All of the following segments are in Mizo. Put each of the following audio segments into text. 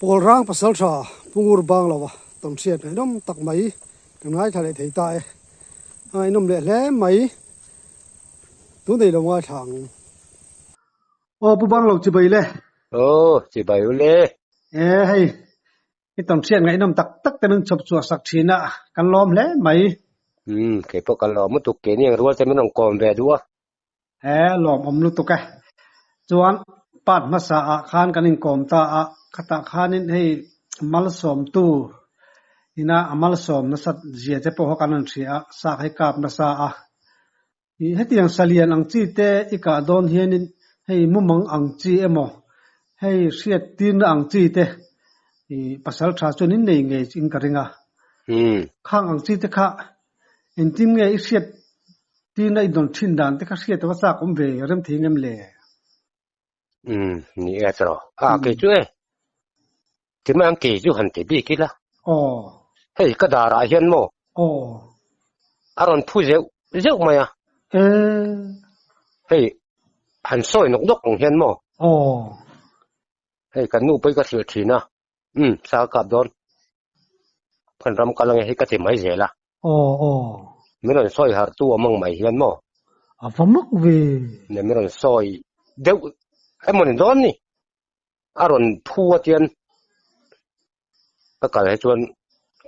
Pawlrang pasaltha Pungur bang lova tawnhriat ngaihnawm tak mai kan ngaithla leh thei ta e. A ngaihnawm leh hle mai. Tu nei lo ngaithla ang. Aw Pu Banglo chibai le. Aw chibai u le. E hei i tawnhriat ngaihnawm tak tak te min chhawp chhuah sak thin a kan lawm hle mai. Umm keipawh kan lawm lutuk keini ang rual te min rawn kawm ve duh a. He lawmawm lutuk e. Chuan part hmasa ah khan kan inkawm ta a, khatah khanin hei malsawmtu ina a malsawm nasat zia te pawh kha kan rawn hria a, sak hei kap nasa a. Ih hetiang salian ang chi te i kah dawn hianin hei mumang ang chi emaw hei hriat tirna ang chi te ih pasal tha chuan in nei ngei in ka ring a. Khang ang chi te kha Engtin nge i hriat tirna i dawn thin dan te kha hriat ava chak awm ve rem thei ngem le? Umm, ni e tawh. A, kei chu e. Ti mai ang kei chu han ti bik ila. Aw. Hei ka darah hian maw? Aw. A rawn phu zeuh zeuh mai a. E. Hei, han sawi nawk nawk ang hian maw? Aw. Hei kan nu pawh hi ka hrilh thin a. Umm, sa ka kap dawn. Kan ram kal ange hi ka ti mai zel a. Aw aw. Min rawn sawi harh tu awm ang mai hian maw? A va mak ve. Ne min rawn sawi deuh emaw ni dawn ni. A rawn phu a tian ka kal hi chuan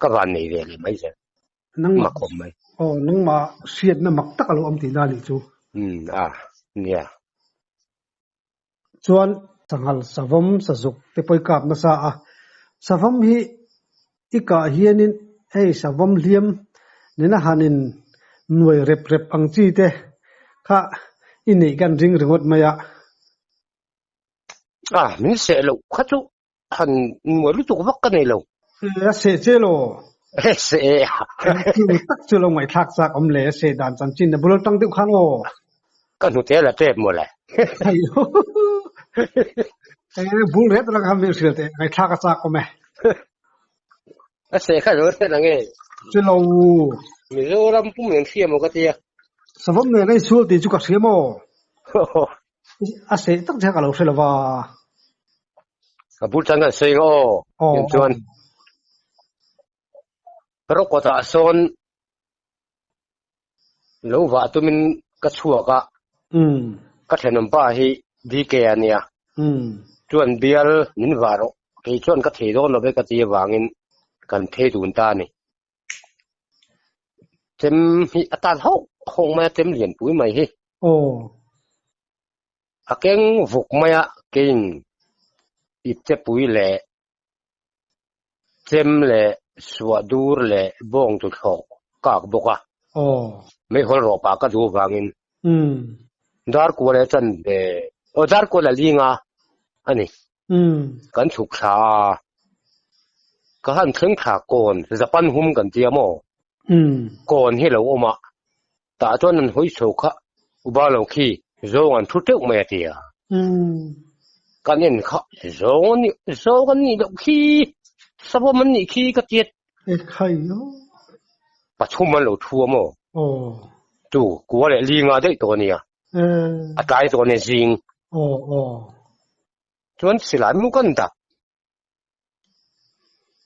ka van nei ve leh mai zel. Nangmah Mak awm mai. Aw nangmah hriatna mak tak a lo awm tih na nih chu. Umm a nia. Chuan sanghal savawm sazuk te pawh i kap nasa a, savawm hi i kah hianin hei savawm hliam nena hanin nuai rep rep ang chi te kha i neih kan ring ringawt mai a. A, min seh loh kha chu han nuai lutuk vak ka nei lo. E, a seh che law. E, seh e. Chu tak chu lo ngaihthlak chak awm le, a seh dan chanchin a bul atang deuh khan aw. Ka hnute la tep maw le. E, bul ret atang khan min hrilh teh, ngaihthlak a chak awm e. A seh kha lo hre nang e. Chu lo. Mizoram pum nen hria maw ka tia. Savawm nen a insual tih chu ka hria maw? A seh tak che ka lo hre lo va. Ka bul tan kan sawi nga aw. Eng chuan rawkawt ah sawn lo vah tumin ka chhuak a. Ka thenawm pa hi DK a nia. Chuan bial min vah rawh. Kei chuan ka thei dawn lo ve ka ti avangin kan phei dun ta a ni. Chem hi a tan hauh hauh mai a, chem lianpui mai hi. Aw. A keng vuk mai a, keiin iptepui leh chem leh suah dur leh bawng tuthlawh kak bawk a. Aw. Meihawl rawh pah ka duh avangin. Umm. Darkuala chan ve, aw Darkuala linga a ni. Umm. Kan chhuk thla a, ka han thleng thla kawn Japan hum kan tia maw? Umm. Kawn hi lo awm a, tah chuan an hawi chho kha uba lo khi zawng an thu teuh mai a tia. Umm. Kan en kha zawng an nih zawng an nih loh khi savawm an nih khi ka tiat. E khai o. Pathum an lo thu a maw? Aw. Tu kua leh linga daih tawh a nia. Umm. A tlai tawh a nia zing. Aw aw. Chuan silai mu kan dak.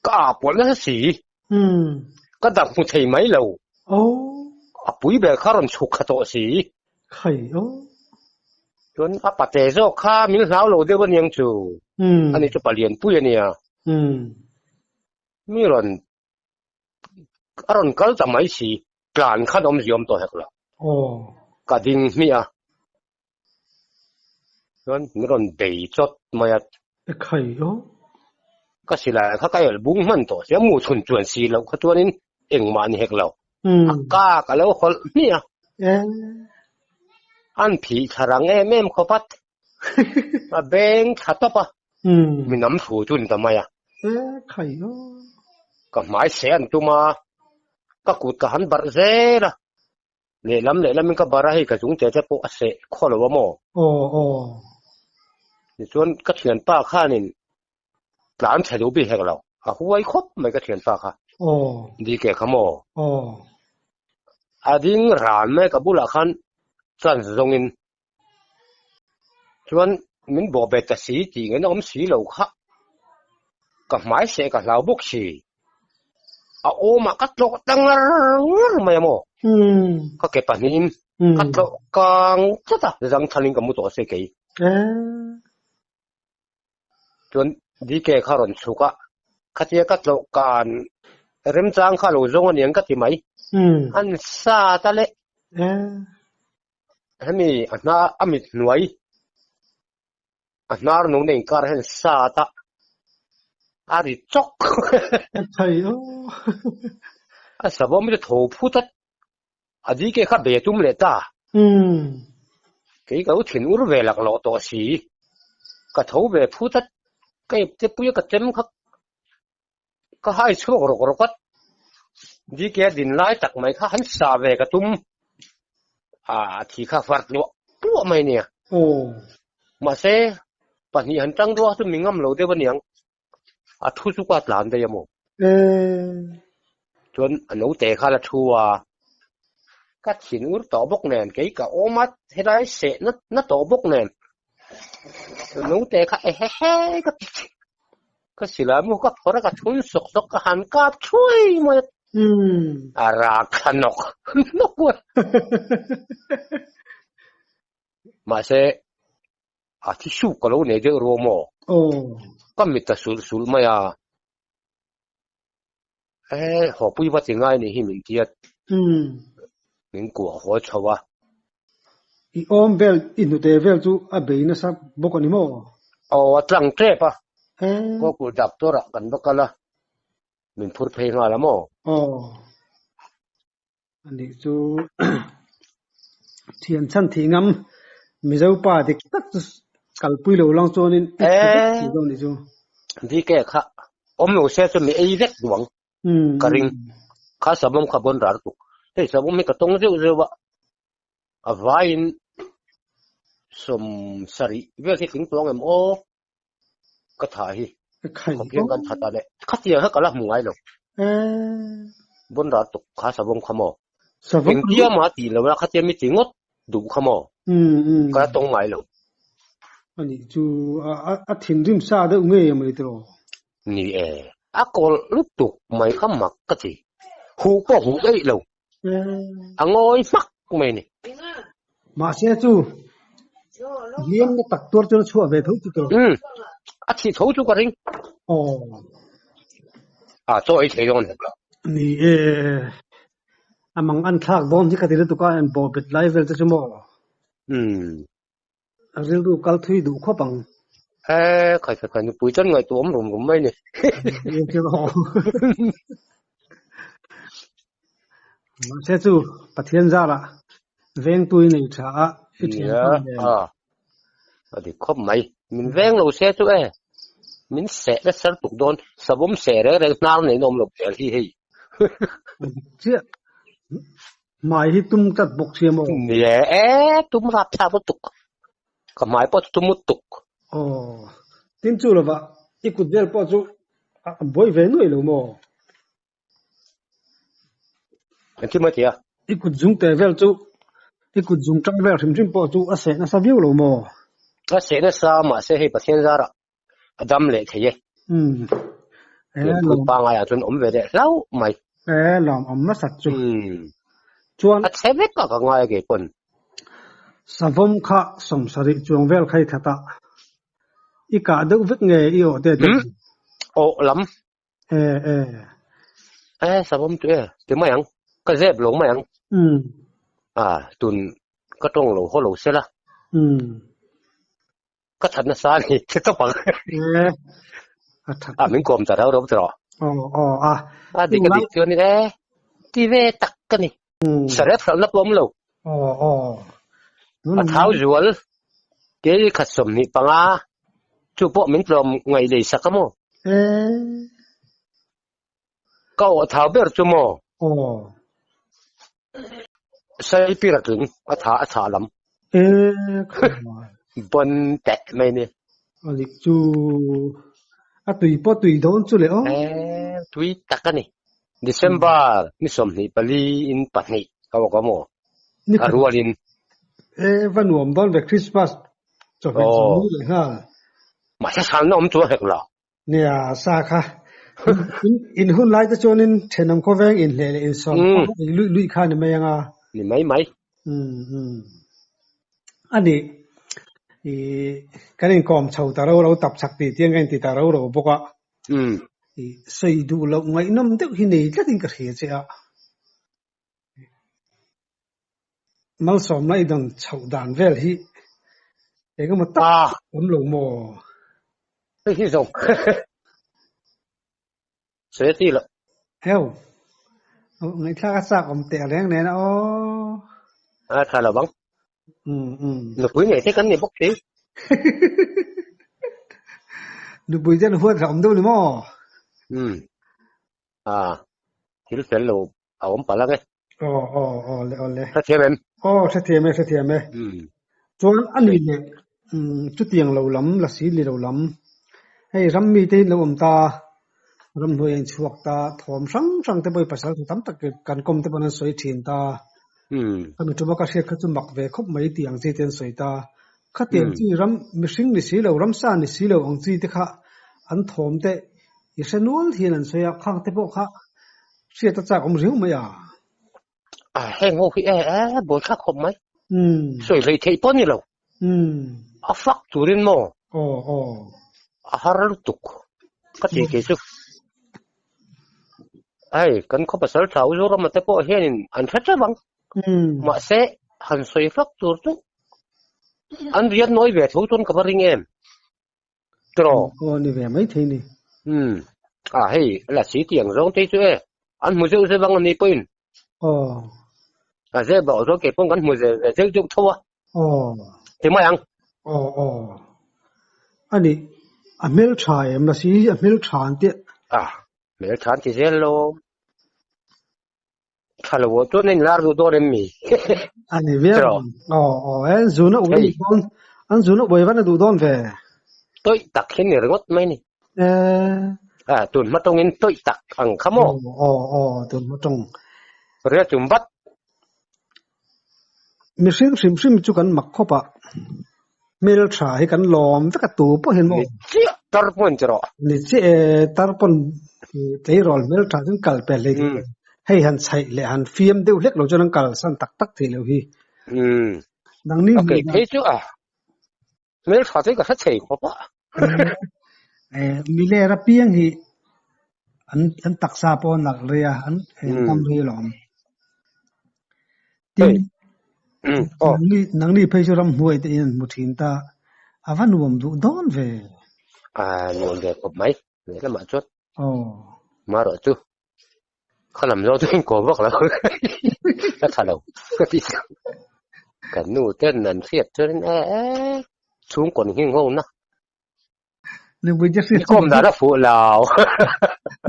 Ka ah pawlh nasa si. Ka dak hmu thei mai lo. A pui ber kha rawn chhuk kha tawh si. Chuan a pate zawk kha min hlau lo deuh aniang chu. Ani chu palian pui ania. Mi rawn a rawn kal ta mai si. Tlan khan awmzia awm tawh hek lo. Ka ding hmiah a. Chuan min rawn bei chawt mai a. E khai aw. Ka silai kha ka elh bung hman tawh sia mu chhun chuan si loh kha chuanin engmah ni hek lo. A ka ka lo hawlh hmiah a. An phih thla rang em em khawp a. A beng thla tawp a. Mi nam thu chu ni ta mai a. E khai aw. Ka hmai seh an tum a. Ka kut ka han barh zel a. Lehlam lehlamin ka bar a, hei ka chung te te pawh a seh khaw lo a maw? Aw aw. Tichuan ka thianpa khanin tlan chhe duh bik hek lo, a huai khawp mai ka thianpa kha. Aw. DK kha maw? Aw. A ding ran mai ka bulah khan chance zawngin chuan min bawh bet ta si tih ngaihna awm si lo kha. Ka hmai seh ka hlau bawk si. A awmah ka tlawh ta ngar ngar mai a maw? Ka ke pahnihin ka tlawh kang tlat a, zangthalin ka mu tawh se kei. Chuan DK kha rawn chhuk a, khatia ka tlawh kan remchang kha lo zawng a niang ka ti mai. An sa ta le. Hemi a hna a mit hnuai a hnar nung na inkar hian sa ta a ri chawk. A savawm chu tho phut a, a DK kha be tum leh ta. Kei ka lo thin ur ve laklawh tawh si. Ka tho ve phut a, ka ipte pui a ka chem kha ka hai chhuak rawk rawk a. DK a din lai tak mai kha han sah ve ka tum. A thi kha far tluah tluah mai nia. Mahse, pahnih han tang duah chu mi ngam lo deuh aniang. A thu chu ka tlan daih a maw? Chuan a naute kha la thu a, ka thin ur tawh bawk nen, kei ka awm a, helai seh na na tawh bawk nen, naute kha ehehe ka ti ka silai mu ka phawrh a, ka thun sawk sawk ka han kap thuai mai a, a rak thla nawk nawk a. Mahse, A thi suk ka lo nei deuh ruam aw. Ka mit a sulh sulh mai a. E, haw pui va ti ngai ni hi min tiat. Min kuah haw chho a. I awm vel, i hnute vel chu a bei nasa bawk a ni maw? Aw, a tlang tep a. Kawkul doctor ah kan va kal a. Min phur phei nghal a maw? Aw. Anih chu thian chhan thih ngam Mizo pa dik tak chu kalpui lo lang chuanin i thi vek thei dawn nih chu. VK kha awm lo se chu mi ei vek duh ang ka ring. Kha savawm kha bawn rar tuk. Hei savawm hi ka tawng zeuh zeuh a, a vaiin sawm sarih vel hi tling tawng em aw. Ka tha hi. Khawp hian kan that a le. Khatiang kha ka la hmu ngai lo. Bon rat tuk kha savawm kha maw. Engtia mah tih lo la khatia mi ti ngawt duh kha maw. Ka la tawng ngai lo. Ani chu a thinrim sa deuh ngei a mai tiraw. Ni e. A kawlh lutuk mai kha mak ka ti. Huh pawh huh eih lo. A ngawi hmak mai ni. Mahse chu hliam na tak tuar chuan a chhuah ve tho chu tawh. Umm, a thih tho chu ka ring. Aw. A chaw ei thei dawn hek lo. Ni e, a mang an thlak dawn hi ka ti lutuk a, en bawh bet lai vel te chu maw. Umm. A rilru kal thui duh khawp ang. He, khai khai khai, nupui chuan ngaihtuah awm rum rum mai ni. Mahse chu Pathian zarah vengtu i nei tha a, i thian Nia, hman nen. a, a dik khawp mai. Min veng lo se chu e, min seh na sar tuk dawn, savawm seh reng reng hnar nei na awm lo zel hi hei. A dik chiah. Hmai hi tum tlat bawk sia maw? Ni e, e tum rap thlak lutuk. Ka hmai pawh chu tum lutuk. Aw, tin chu lovah i kut vel pawh chu a buai ve nuai lo maw? Engtin mai tia? I kut zung te vel chu, i kut zung tang vel hrim hrim pawh chu a seh nasa viau lo maw? A seh nasa mahse hei Pathian zarah a dam leh thei e. Umm. Pian phut pangai ah chuan awm ve leh hlauh mai. E lawm awm nasat chu. Umm. Chuan. A chhe vek a ka ngai a kei pawn. Savawm kha sawmsarih chuang vel kha i that a. I kah deuh vek nge i awh te te. Umm. Awh lam. E e. E savawm chu e ti mai ang. Ka zep lo mai ang. Umm. A tun ka tawng lo haw lo sela. Umm. Ka that nasa a ni che tawp ang. E a that. A min kawm ta rau rau tawh. Aw aw a. A dik a dik chuan e ti ve tak ka ni. Sarep hralhna pawh awm lo. Aw aw. A thau zual ke khat 25 chu pawh min tlawm ngaih lei sak a maw? E. Ka aw thau ber chu maw? Aw. Saipir a tling a tha a chhah lam. E khawngaih. Bon teh mai ni. A dik chu a tui pawh tui dawn chu le aw. E tui tak a ni. December ni 24 in pahnih ka awk a maw? A rualin. E va nuam dawn ve Christmas chawhmeh zawng leh nghal. Mahse salna awm chu a hek lo. Nia, sa kha in hun lai te chuanin thenawm khawveng inhleh leh insawm kha ei luih luih kha a ni mai ang a. Ni mai mai. A nih, i kan inkawm chho ta ro ro tap chak tih tiang ka inti ta ro ro bawk a. I sawi duh loh ngaihnawm deuh hi nei tlatin ka hria che a. Malsawmna i dawn chhoh dan vel hi engemaw tak awm lo maw? Hei hi zawng sawi a ti loh. Heu, ngaihthlak a chak awm teh reng nen a aw. A tha lo bang. Nupui nei te kan ni bawk si. Nupui te an huat hlauh awm deuh ni maw? A thil fel lo a awm palh ang e. Aw aw aw le aw le. Hrethiam em? Aw hrethiam e hrethiam e. Chuan a ni leh chutiang lo lam la si ni lo lam hei ram mi te hi an lo awm ta ramhnuai a inchhuak ta thawm hrang hrang te pawh hi pasal tha tam tak kan kawm te pawn an sawi thin ta. Ka mi tuma ka hriat kha chu mak ve khawp mai tih ang chi te an sawi ta. Khatiang chi ram mihring ni si lo ramsa ni si lo ang chi te kha an thawm te I hre nual hian an sawi a, khang te pawh kha hriat a chak awm riau mai a. A heng ho hi e e bawl thlak khawp mai. Sawi hlei theih pawh ni lo. A fak turin maw? Aw aw. A har lutuk ka ti kei chu. Hei kan khaw pasal tha u Zorama te pawh hianin an hre teuh ang. Mahse han sawi fak tur chu an riat nawi ve tho chuan ka va ring em. Tiraw? Aw ni ve mai thei ni. Umm. A hei la si tiang zawng te chu e. An hmu zeuh zeuh ang ani pawhin. Aw. A zep bawk chuan kei pawh kan hmu zeuh ve zeuh zeuh tho a. Aw. Ti mai ang. Aw aw. Ani a hmel tha em la si a hmel tha an tia. A hmel tha an ti zel lo. Tha lo ah chuan a inlar duh dawn em mi? A ni viau ang. Aw aw e, zun a uai duh dawn, an zun a uai van a duh dawn ve. Tawih tak hi ni ringawt mai ni. A tun hma tawngin tawih tak ang kha maw? Aw aw tun hma tawng. Ria chum vat. Mihring hrim hrim chu kan mak khawp a, hmeltha hi kan lawm vek a tu pawh hian maw? Ni chiah tar pawn ti rawh. Ni chiah e, tar pawn tleirawl hmeltha chuan kal pe hlei thei lo. Hei han chhaih leh han fiam deuh hlek lo chuan an kalsan tak tak thei lo hi. Nangni Ok, phei chu a hmeltha chu ka hre thei khawp a. Miler apiang hi an taksa pawh a nalh rei a, an dam rei alawm. Tin, nangni phei chu ramhnuai te in an hmu thin ta, a va nuam duh dawn ve. A nuam ve khawp mai, lehlamah chuan. Marawh chu Kha lam zawng chu inkaw vak lo ka tha lo ka ti chu kan nu ten an hriat chuan e e chhungkaw nghing ho na Nupui te hriat Nikawm dan a fuh lo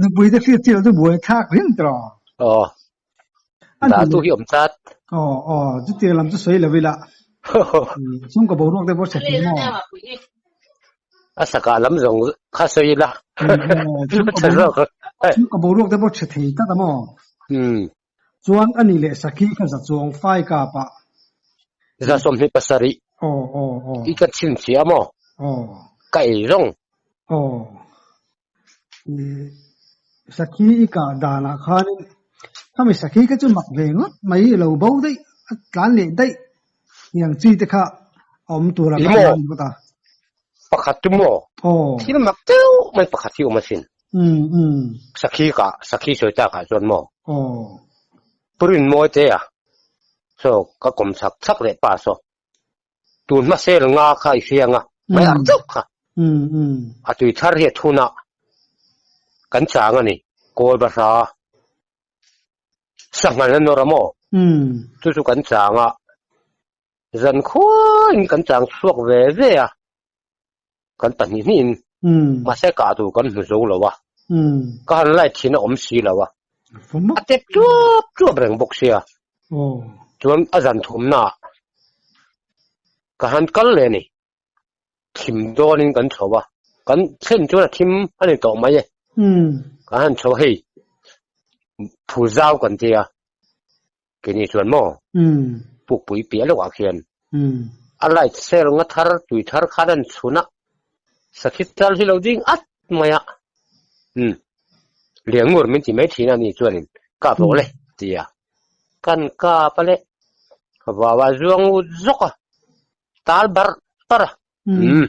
Nupui te hriat chiah chu buai thlak reng tawh Aw Dah tu hi awm chat Aw aw chutiang lam chu sawi lo ila Chhungkaw boruak te pawh hre thei maw A sakah lam zawng kha sawi ila. Tha zawk. Chhungkaw boruak te pawh hre thei tlat a maw? Chuan a ni leh sakhi kha za chuang fai kap a. Za 27. Aw aw aw. I ka chhinchhiah a maw? Aw. Ka ei zawng. Aw. Sakhi i kah danah khanin khami sakhi kha chu mak ve ngawt mai i lo bo daih a tlan leh daih tiang chi te kha a awm tur a kan ngai ngawt a. Pakhat chu maw? Aw. Thil mak deuh mai pakhat hi awm asin. Sakhi kah sakhi sawi tak ah chuan maw? Aw. Purin mawi te a saw ka kawm chak chak leh pa saw. Tun hmasel nga kha i hriang a, mai ar deuh kha. A tui thar hi a thun a, kan chang a ni. Kawl bahra sangha na nawr a maw? Chu chu kan chang a, zan khuain kan chang chhuak ve ve a, kan pahnih hnihin mahse kah tur kan hmu zo lo a, ka han light thin a awm si lo a, a tep chuap chuap reng bawk sia, chuan a zan thumnaah ka han kal leh a ni, thim dawnin kan chho a, kan thlen chuan a thim a ni tawh mai e, kan han chho a hei phul zau kan tia. Keini chuan maw? Pukpui piah lawkah khian a light cell nga thar tui thar khan an chhun a, sakhi chal hi lo ding at mai a. Um Liangur min ti mai thin a ni chuanin kap rawh le ti a. Kan kap a le vau a zuang ut zawk a tal barh barh a. Um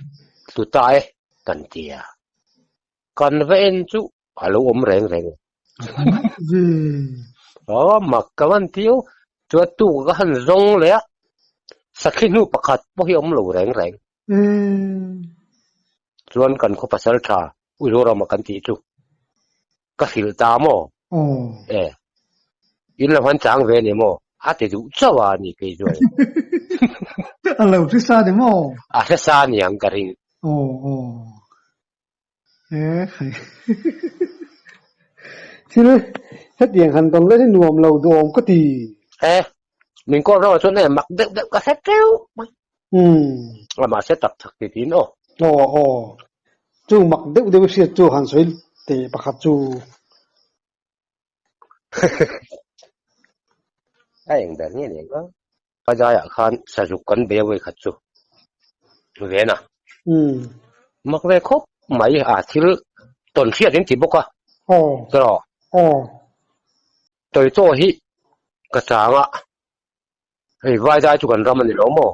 tlu ta e kan ti a. Kan va en chu a lo awm reng reng. Aw mak ka van tiu chuan tuk ka han zawng leh a sakhi hnu pakhat pawh hi awm lo reng reng. Chuan kan khaw pasal tha U Zorama kan tih chu ka hrilh ta maw? E in lo han chang ve ni maw? A ti duh chauh a ni kei chuan. A lo hre sa ni maw? A hre sa niang ka ring. Aw aw. Thil hetiang han tawn leh hi nuam lo duhawm ka ti. E, min call reuh ah chuan e mak deuh deuh ka hre teuh mai. Umm. A mahse tak tak ti tiin aw. Aw aw. Chu mak deuh deuh i hriat chu han sawi teh pakhat chu. A eng ber nge ni ang a? A zaiah khan sazuk kan bei a vawikhat chu ven a. Mak ve khawp mai a thil tawn hriat in ti bawk a. Tiraw? Tawi chaw hi ka chang a, hei vai zai chu kan ram a ni lo maw?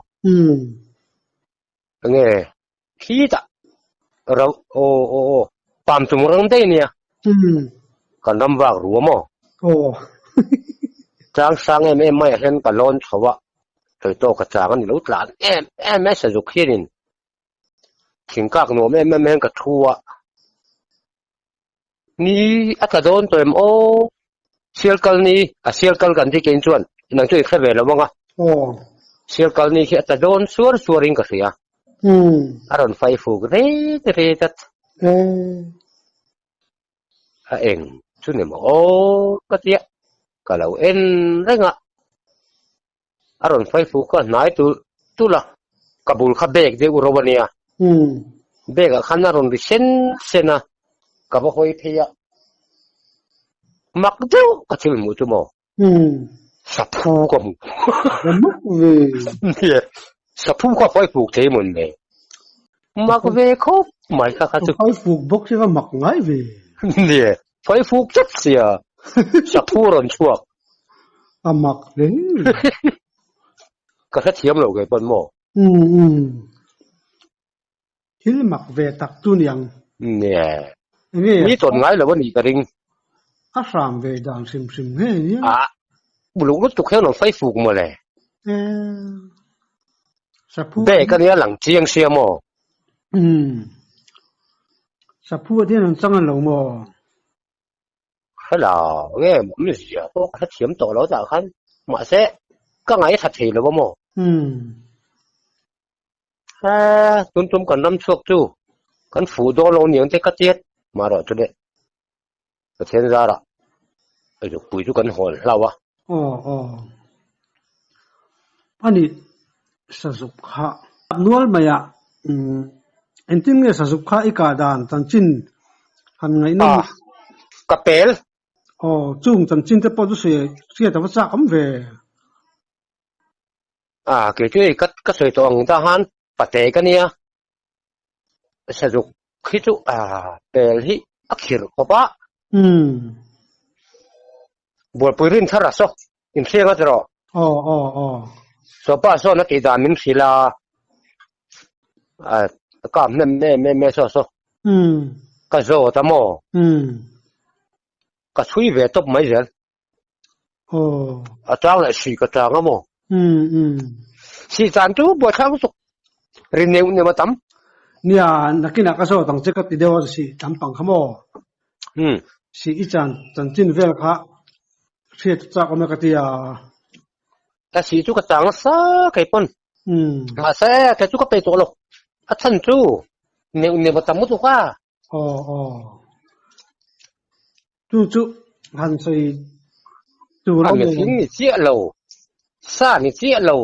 Enge khitah ro aw aw aw pam chung rang daih ania kan ram vak ru a maw chang sang em em maiah hian ka lawn chho a sawi tawk ka chang a ni lo tlan em em mai sazuk hianin thingkak nuam em em hian ka thu a ni a tla dawn tawh em aw sial kal ni a sial kal kan ti kein chuan nang chu i hre ve lo ang a sial kal ni khi a tla dawn suar suar in ka hria a rawn fai fuk ret ret a a eng chu ni maw aw ka tia ka lo en reng a a rawn fai fuk a hnai tulh tulh a ka bul kha bag deuh ro a nia bag ah khan a rawn ri sen sen a ka va hawi phei a mak deuh ka thil hmuh chu maw saphu ka hmu mak ve saphu kha fai fuk thei mawn le mak ve khawp mai kha kha chu fai fuk bawk chu va mak ngai ve nia fai fuk tlat sia saphu rawn chhuak A mak hle. Ka hrethiam lo kei pawn maw? Umm umm. Thil mak ve tak chu niang. Nia. Enge? Mi tawn ngai lo a nih ka ring. A hram ve dan hrim hrim nge nia? A uluk lutuk hian rawn fai fuk mawle. Eee. Saphu. Bag a nia lang chiang sia maw? Umm. Saphu a hian an chang a lo maw? Hela nge awmzia pawh ka hrethiam tawh lo tah khan mahse ka ngaihthla thei lo a maw? He tun tum kan ram chhuak chu kan fuh dawn lo niang te ka tiat marawh chu le Pathian zarah zukpui chu kan hawn hlau a. Aw aw ani sazuk kha nual mai a engtin nge sazuk kha i kah dan chanchin han ngaihnawm a ka pel aw chung chanchin te pawh chu sawi hriat a va chak awm ve. A kei chu hei ka ka sawi tawh ang ta khan pate ka nia sazuk khi chu a pel hi a khirh khawp a. Bualpui rin thar a saw inhriang a tiraw? Aw aw aw. Sawpa sawn a tih dan min hrilh a, a kap hnem em em e saw saw. Ka zawt a maw? Ka chhui ve tawp mai zel. Aw. A chang leh hri ka chang a maw? Hri chan chu buaithlak lutuk. Ri neuh neuh a tam. Nia, nakinah ka zawt ang che ka ti deuh a hri tam pang kha maw? Hri i chan chanchin vel kha hriat chak awm e ka ti a. Ka hri chu ka chang nasa kei pawn. Mahse kei chu ka pe tawh lo. A chhan chu neuh neuh a tam lutuk a. Aw aw. Chu chu han sawi tur a mihring ni chiah lo, sa ni chiah lo,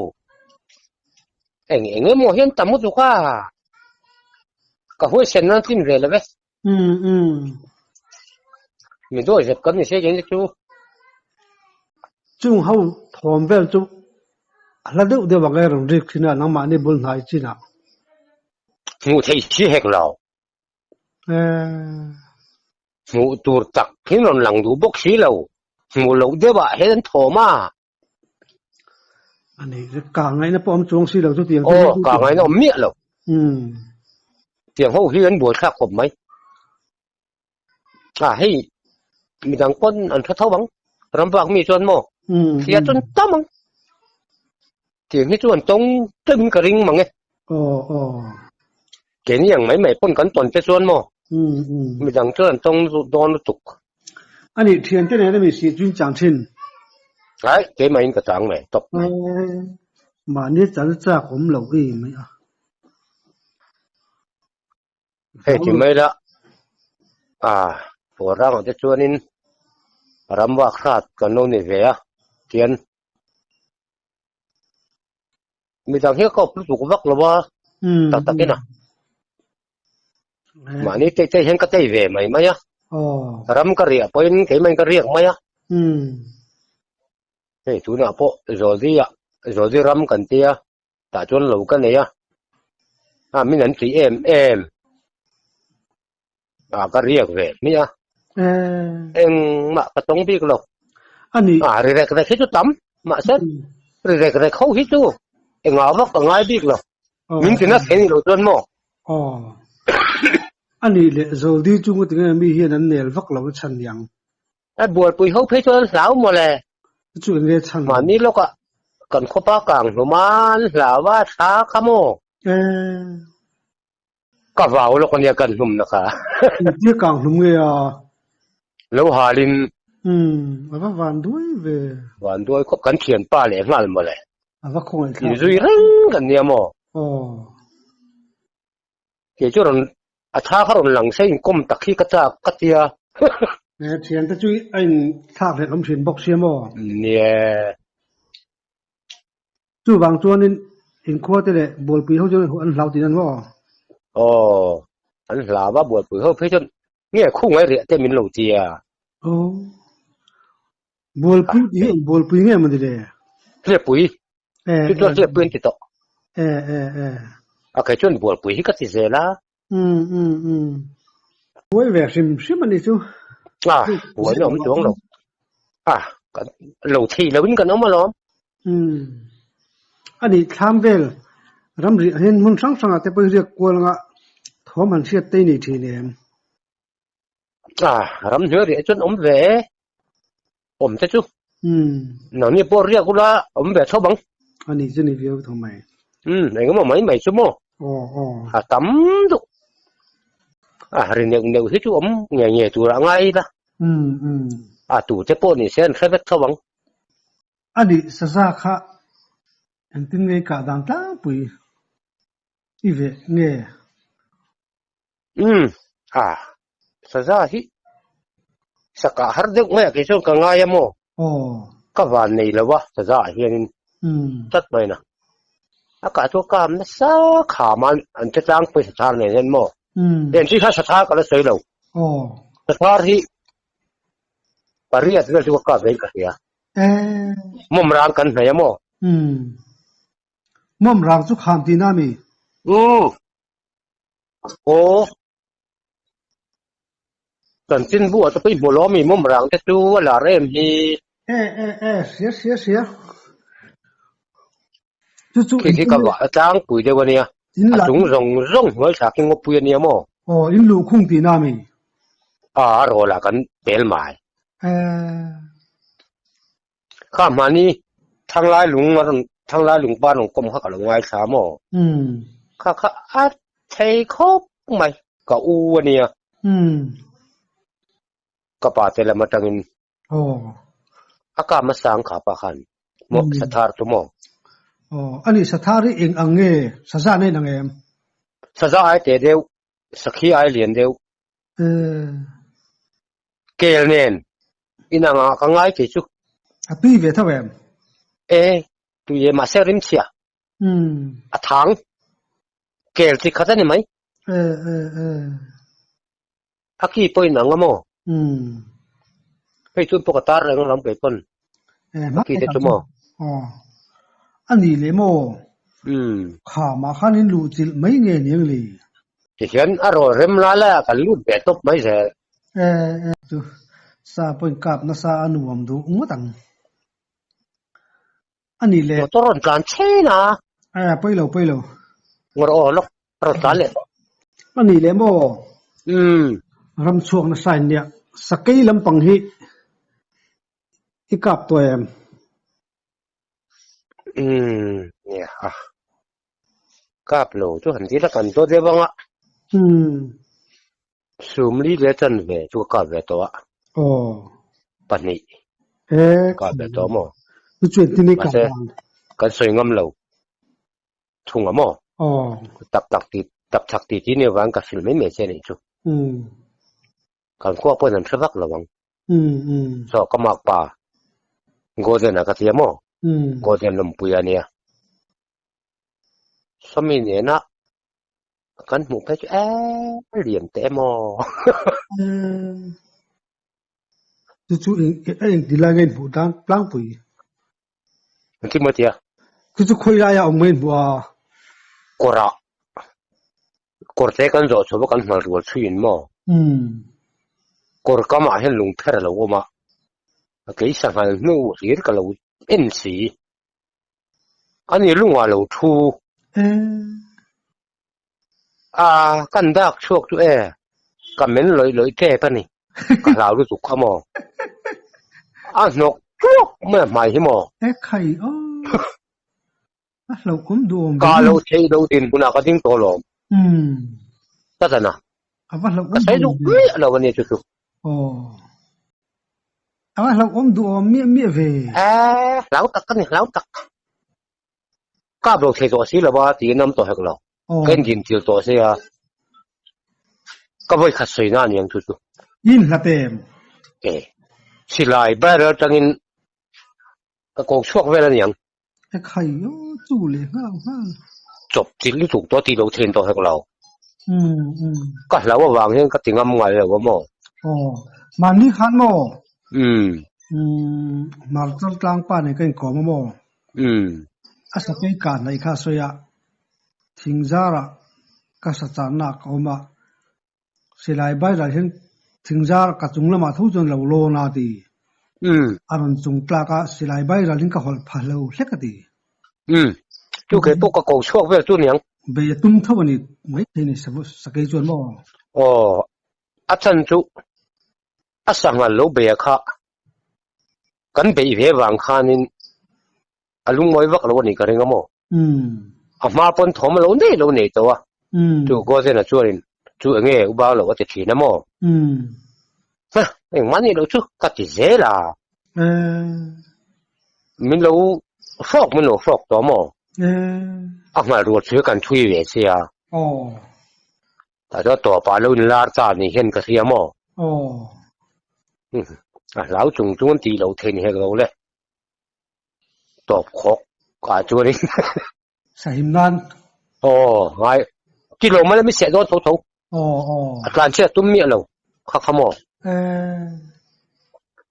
eng eng emaw hian tam lutuk a, ka huaisen nan tlin ve lo e. Umm umm. Mi dawi zep kan ni se keng chu. Chung ho thawm vel chu a hla deuh deuh ang e rawn rik thin a, nangmahni bul hnai chinah. Hmuh theih si hek lo. Hmuh tur tak hi rawn lang duh bawk si lo. Hmuh loh deuh ah hian an thawm a. Ani, ka ngaihna pawh awm chuang si lo chu tiang te. Aw, ka ngaihna awm miah lo. Tiang ho hi an buaithlak khawp mai. A hei, midang pawn an tha tho ang. Rambak mi chuan maw? Thlia chuan tam ang. Tiang hi chuan tawng teuhin ka ring mang e. Aw, aw. Keini ang mai mai pawn kan tawn te chuan maw? Midang chuan an tawng dawn lutuk. Ani, thiante nen a mi si chu in chang thin. Ai, keimahin ka chang mai, tawp mai. Mahni chal chak awm loh i mai a. Hei ti mai la, a Pawrangah te chuanin ram vak hrat kan lo ni ve a, tian midang hi a kawp lutuk vak lo a, tak takin a. Mahni tei tei hian ka tei ve mai mai a, ram ka riah pawhin keimah in ka riak mai a. Hei tunah pawh Zawldi ah Zawldi ram kan tia. Tah chuan lo ka nei a, a min an tih em em a ka riak ve hmiah a, engmah ka tawng bik lo. A ri rek rek hi chu tam mahse ri rek rek ho hi chu engah vak ka ngai bik lo. Min ti nasa ni lo chuan maw? A nih leh Zawldi chu ngawt enge mi hian an nel vak lo a chhan niang. A bualpui ho phei chuan an hlau mawle. Chu eng nge chhan? Mahni lawkah kan khawpa kang hlawm a, an hlau a, thla kha maw? Ka vau lawk ania kan hlumna kha. Engtia kang hlum nge a? Lo halin. Umm, a va van duai ve. Van duai khawp kan thianpa leh nghal mawle. A va khawngaih thlak. Inzui reng kan nia maw? Aw. Kei chu rawn a tha kha rawn lang se inkawm tak hi ka chak ka tia. He thian te chu a in thlak hlelh awm thin bawk sia maw? Nia. Chuvang chuanin inkhua te leh bualpui ho chuan an hlau tih nan maw? Aw, an hlau a bualpui ho phei chuan nge khungai riah te min lo tia. Aw, bualpui tih hi eng bualpui nge maw ni le? Hlepui. Chu chuan hlepui an ti tawh. A kei chuan bualpui hi ka ti zel a. Buai ve hrim hrim a ni chu. A, buaina awm chuang lo. A, lo thei loin kan awm alawm. A nih thlam vel ramri ah hian hmun hrang hrangah te pawh hi riak kual anga thawm han hriat te i nei thin em? A, ramhnuai riah chuan awm ve e. Awm te chu. Nangni pawh riak ula awm ve tho bang. A ni chu ni viau tho mai. Umm engemaw mai mai chu maw. Aw aw. A tam duh. A ri neuh neuh hi chu awm nge nge tur a ngai la. Umm umm. A tu te pawh ni se an hre vek tho bang. A nih saza kha engtin nge i kah dan tlangpui i veh nge? Umm a saza hi sakah har deuh mai a kei chuan ka ngai a maw? Ka van nei lo a saza ah hianin tlat mai na. A kah chu a kam nasa kham a an che tlangpui sathar nen hian maw? Eng chi kha sathar ka la sawi lo. Sathar hi pariat vel chu ka kap ve in ka hria. Mawm rang kan hnaih a maw? Mawm rang chu kham tihna a mi? Umm. Aw, chanchinbu ah te pawh i hmu lo ami mawm rang te chu a lar em hi. E e e, hria hria hria. Chu chu Khi khi ka vah tlangpui deuh ania. A chung zawng zawng hnuai thlak hi ngawpui ania maw? Aw, in luhkhung tihna ami? A, a rawlah kan pel mai. E. Kha hmani Thanglai lung a rawn Thanglai lung pa rawn kawm kha ka lo ngaithla maw? Kha kha a thei khawp mai ka u a nia. Ka pa te lam atangin a kam a sang kha pa khan maw Sathar chu maw? Aw a ni Sathar hi eng ang nge Saza nei nang em? Saza ai teh deuh Sakhi ai lian deuh. Kel nen inang ah ka ngai kei chu. A tui ve tho em? E, tui e mahse rim chhia. A thang. Kel chi khat a ni mai. E, e, e. A ki pawh inang a maw? Hei chun pawh ka tar reng alawm kei pawn. A ki te chu maw? Aw. A nih leh maw? Kha mah khan in luh chilh mai nge niang le? Tihian a rawn rem lai lai ah kan lut ve tawp mai zel. E e chu sa pawhin kap nasa a nuam duh ngawt ang. A nih leh. Motor rawn tlan chhen a. E pawi lo pawi lo. Ngawr aw lawk a rawn tlan leh tawh. A nih leh maw? Umm. Ram chhuak nasa in nia. Sakei lampang hi i kap tawh em? Umm nia a kap lo chu han ti la kan dawt deuh ang a. Umm. Sumli leh chan ve chu ka kap ve tawh a. Aw. Pahnih. E. Kap ve tawh maw? Chu chuan tin i kap dan. Kan sawi ngam lo thung a maw? Aw. Tak tak ti tak chak ti ti ni vang ka hrilh mai mai che nih chu. Umm. Kan khua pawhin an hre vak lo ang. Umm umm. Saw ka mak pa Golden a ka tia maw? Umm. Golden lawmpui a nia. Sawmi nena kan hmuh phei chu eee lian teh emaw. Chu chu a engti lai nge inhmuh dan tlangpui? Engtin maw tia? Chu chu khawi laia awm nge inhmuh a? Kawrah kawr te kan zawh chhuah a kan hmal rual chhuiin maw? Umm. Kawr kamah hian lungpher a lo awm a, kei sanghal hnu hlir ka lo en si. Ani lungah lo thu. A, kan dak chhuak chu e, ka men lawih lawih tep a ni. Ka hlau lutuk kha maw. A hnawk tuak mai a hmai hi maw. E khai aw. A hlauhawm duhawm ve. Ka lo thei lo din hmunah ka ding tawh lawm. Umm. Ka zan a. A va hlauhawm Ka sawi duh miah lo a ni chu chu. Aw. A va hlauhawm duhawm miah miah ve. Eh, hlau tak ka ni, hlau tak. Kap lo thei tawh si lo va tiin awm tawh hek lo. Ka indin thil tawh sia. Ka vawi khat sawi na aniang chu chu. In hlat em? Eh, silai barrel atangin ka ko chhuak vel aniang. E khai aw, chu leh nghal nghal. Chawp chilh lutuk tawh tih lo then tawh hek lo. Umm umm. Ka hlau avang hian ka ti ngam ngai lo a maw? Aw, mahni khan maw? Umm. Umm, Martar tlangpa nen ka inkawm a maw? Umm. A sakei kah hnaih kha a sawi a, thingzarah ka sa channa ka awm a, Silai bairah hian thingzar ka chung lamah tho chuan lo lawn a ti. Umm. A rawn chung tlak a, silai bairah in ka hawlh pha hlo hlek a ti. Umm. Chu kei pawh ka ko chhuak vel chu niang. Bei a tum tho a ni mai thei ni sakei chuan maw? Aw, a chan chu a sangha lo bei a kha kan beih ve vang khanin a lungngawi vak lo a nih ka ring a maw? A hma pawn thawm a lo nei lo nei tawh a, chu Gozen-a chuanin chu enge u bau lo a ti thin a maw? Ha, engmah nih loh chu ka ti zel a. Min lo hrawk min lo hrawk tawh a maw? A nghal rual chu kan thui ve sia. Tah chuan tawpah lo inlar ta nih hian ka hria maw? A hlau chung chung an tih loh theih ni hek lo le. Tawp khawk ah chuanin Sahim nan. Aw ngai ti lo mai la mi seh dawn tho tho. Aw aw. A tlan chhiat tum miah lo kha kha maw. Eh.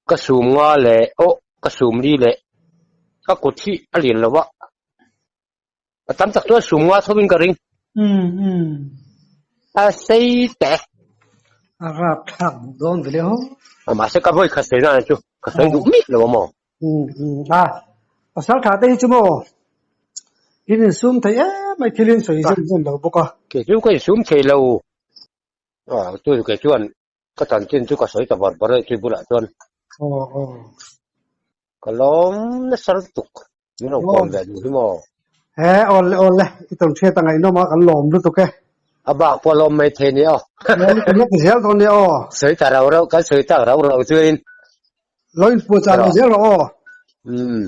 Ka sum nga leh aw ka sum li leh ka kut hi a lian lo a. A tam tak chuan sum nga tho in ka ring. Umm umm. A sei teh. A rap thlak duh dawn ve le ho. Mahse ka vawi khat sawi na chu ka sawi duh miah lo a maw. Umm umm a pasal tha te hi chu maw in insum thei em mai thil in sawi zem zem lo bawk a. Kei chu ka insum thei lo. Chu kei chuan ka chanchin chu ka sawi ta bar bar a chu bulah chuan. Aw aw. Ka lawm nasa lutuk. Min lo kawm ve duh hi maw? He, awle awle, i tawn hriat a ngaihnawm a, kan lawm lutuk e. A bak pawh lawm mai thei nia aw. Kan la ti zel dawn nia aw. Sawi ta rau rau, kan sawi tak rau rau chuanin. Lo inpuahchah lo zel rawh aw. Umm.